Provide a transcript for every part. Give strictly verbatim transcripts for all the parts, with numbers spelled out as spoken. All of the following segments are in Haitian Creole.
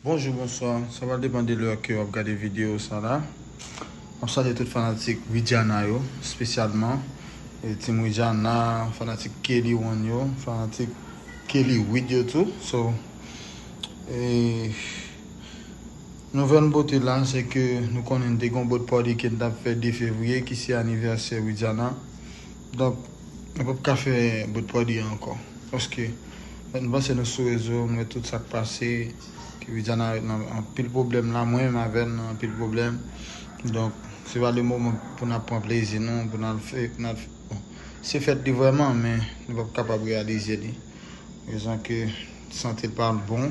Bonjou, bonswa. Sa va depann de lè ke w ap gade videyo sa la. M ap salye tout fanatik Widiana yo, espesyalman, e, Team Widiana, fanatik Kelly One yo, fanatik Kelly Wid yo tou. So, e, nouvèl m pote la, se ke nou konnen n te gen yon boat party ke n t ap fè de fevriye, ki se anivèsè Widiana. Donk, nou p ap ka fè boat party a ankò. Paske, lè n panse nou sou rezo, n wè tout sa k pase, ke Widiana nan anpil pwoblèm la, mwen menm avè l nan anpil pwoblèm. Donk, se pa le moman pou n ap pran plezi nou, pou n al fè, pou n al fè, bon, se fèt li vrèman, men nou p ap kapab reyalize li. Rezon ke sante l pa bon.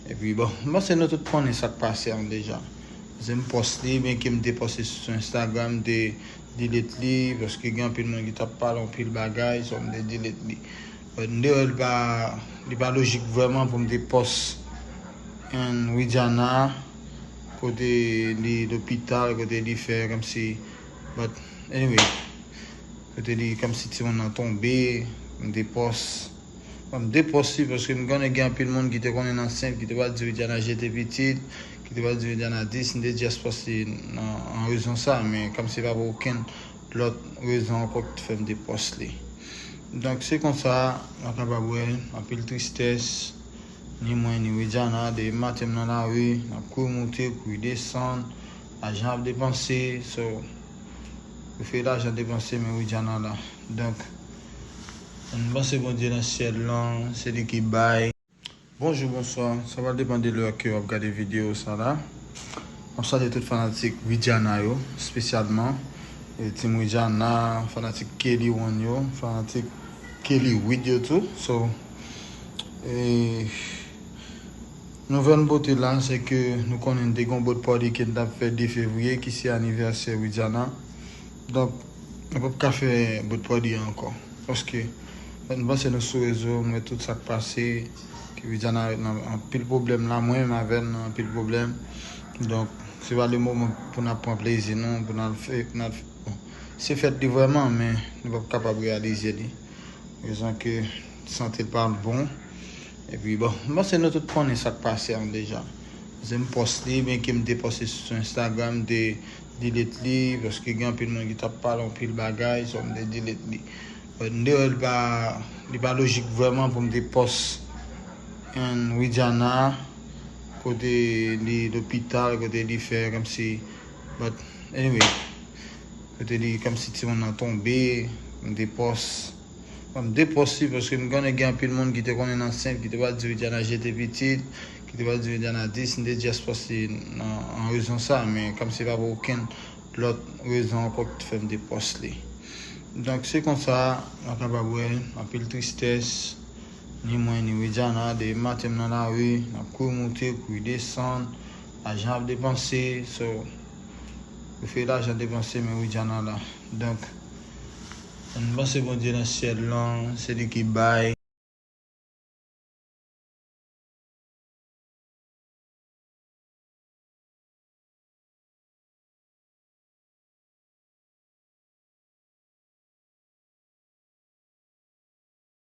Epi, bon, m panse nou tout konnen sa k pase an deja. Se m pòs li, byenke m te pòs li sou Instagram, m te delete li, paske gen anpil moun ki t ap pale anpil bagay, so m te delete li. But m te wè li pa, li pa lojik vrèman pou m te pòs an Widiana, kote li lopital, kote li fè kòmsi, but anyway, kote li kòmsi timoun nan tonbe, m te pòs. Bon, m te pòs li paske m konnen gen anpil moun ki te konnen ansent, ki te pral di Widiana jete pitit, ki te pral di Widiana dis, m te just pòs li nan, an rezon sa, men kòmsi pa pou okenn lòt rezon ankò ki te fè m te pòs li. Donk, se konsa, nou kapab wè anpil tristès, ni mwen, ni Widiana, depi maten m nan lari, n ap kouri moute, kouri desann, lajan ap depanse, so, yo fè lajan depanse, men Widiana la. Donk, ann panse Bondye nan syèl lan, se li ki bay. Bonjou, bonswa. Sa va depann de lè ke w ap gade videyo sa la. M ap salye tout fanatik Widiana yo, espesyalman, e, Team Widiana, fanatik Kelly One yo, fanatik Kelly Wid yo tou. So, e, nouvèl m pote la, se ke nou konnen n te gen yon boat party ke n t ap fè de fevriye, ki se anivèsè Widiana. Donk, nou p ap ka fè boat party a ankò. Paske, lè n panse nou sou rezo, m wè tout sa k pase, ke Widiana nan anpil pwoblèm la, mwen menm avè l nan anpil pwoblèm. Donk, se pa le moman pou n ap pran plezi nou, pou n al fè, pou n al fè, bon, se fèt li vrèman, men nou p ap kapab reyalize li. Rezon ke sante l pa bon. Epi, bon, m panse nou tout konnen sa k pase an deja. Se m pòs li, byenke m te pòs li sou Instagram, m te delete li, paske gen anpil moun ki t ap pale anpil bagay, so m te delete li. But m te wè li pa, li pa lojik vrèman pou m te pòs an Widiana, kote li lopital, kote li fè kòmsi, but anyway, kote li kòmsi timoun nan tonbe, m te pòs. Bon, m te pòs li paske m konnen gen anpil moun ki te konnen ansent, ki te pral di Widiana jete pitit, ki te pral di Widiana dis, m te just pòs li nan, an rezon sa, men kòmsi pa pou okenn lòt rezon ankò ki te fè m te pòs li. Donk, se konsa, nou kapab wè, anpil tristès, ni mwen, ni Widiana, depi maten m nan lari, n ap kouri moute, kouri desann, lajan ap depanse, so, yo fè lajan depanse, men Widiana la. Donk, ann panse Bondye nan syèl lan, se li ki bay.